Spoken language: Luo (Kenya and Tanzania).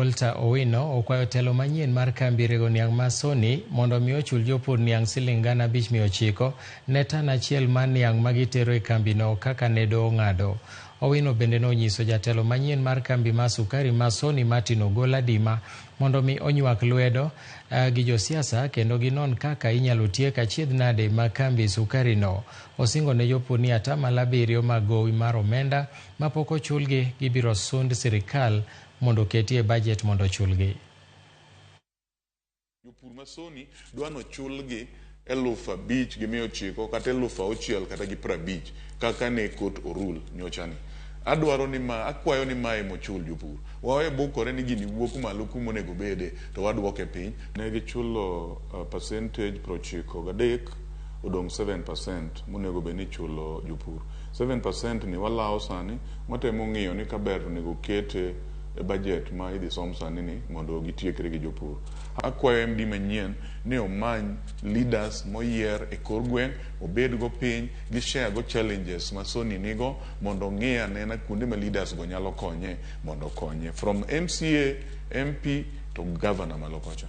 Walter Owino okwayo telo manyien mar kambi rego niang' ma Sony mondo mi ochul jopur niang' siling 5900 ne tan achiel mar niang' ma gitero e kambino kaka ne doho ong'ado. Owino bende nonyiso jatelo manyien mar kambi mar sukari ma Sony Martin Ogola Dima mondo mi onywak lwedo gi josiasa kendo ginon kaka inyalo tiek achiedh nade ma kambi sukari no. Osingo ne jopur ni 70% mag gowi mar omenda mapok ochulgi gibiro sund sirikal mondo oketi e bajet mondo ochulgi. Jopur ma Sony dwa nochulgi 5900 kata 6000 kata gi 50 kaka ne court orule nyochani. Adwaro ni ma akwayo ni mae mochul jopur. Wawe bukore ni gini wuok malo kuma onego bede to waduoke piny. Ne gichulo percentage 93, odong' 7% monego bed ni ichulo jopur. 7% ni walawo sani, watemo ng'iyo ni kaber to onego kete e budget ma idhi som sani ni mondo gitiekre gi jopur. Akwayo MD manyien ni omany leaders moyier e kor gweng' obed go piny gi share go challenges ma Sony nigo mondo ong'i anena kuonde ma leaders go nyalo konye mondo okonye from MCA, MP to governor malo kocha.